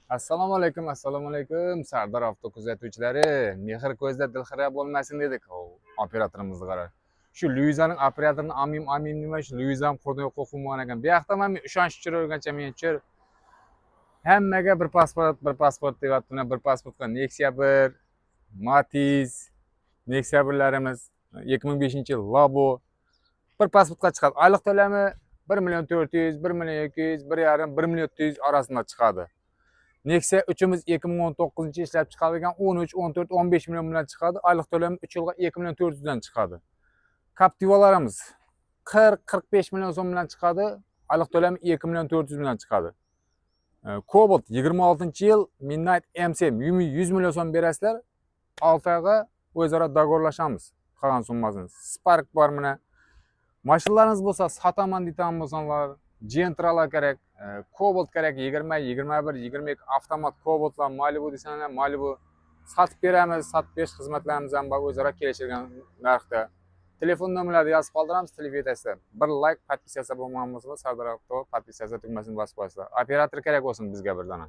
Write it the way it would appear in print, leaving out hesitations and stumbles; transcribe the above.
Assalomu alaykum, assalomu alaykum, Sardor Avto kuzatuvchilari. Mehr ko'zda dilxira bo'lmasin dedik. Operatorimizni qara. Shu Luizaning operatorini amim amim nima shu Luiza ham qo'rdan qo'rqinmagan ekan. Bu yoqda men ishonch tushiravergancha men tushir. Hammaga bir pasport, bir pasport deyapti. Mana bir pasportga Nexia 1, Matiz, Nexia 1larimiz 2005-yil Labo bir pasportga chiqadi. Oylik to'lami 1 million 400, 1 million 200, 1,5, 1 million 700 orasida chiqadi. Nexia 3imiz 2019 ishlab chiqarilgan 13, 14, 15 million bilan chiqadi. Oylik to'lami 3 yilga 2 million 400 dan chiqadi. Captivalarimiz 40-45 million so'm bilan chiqadi. Oylik to'lami 2 million 400 bilan chiqadi. Cobalt 26-yil Midnight M7 100 million so'm berasizlar. 6 oyga o'zaro договор lashamiz qolgan summasini. Spark bor mana. Mashinalaringiz bo'lsa sotaman deydigan bo'lsanglar, Gentralar kerak, Cobalt kerak 20, 21, 22 avtomat Cobaltlar Malibu desanglar, Malibu sotib beramiz, sotib berish xizmatlarimiz ham bor o'zaro kelishilgan narxda. Telefon nomerlarini yozib qoldiramiz, telefon etasizlar. Bir like, подписаться bo'lmagan bo'lsa, Sardor Avto подписаться tugmasini bosib qo'yasizlar. Operator kerak bo'lsin bizga bir dona.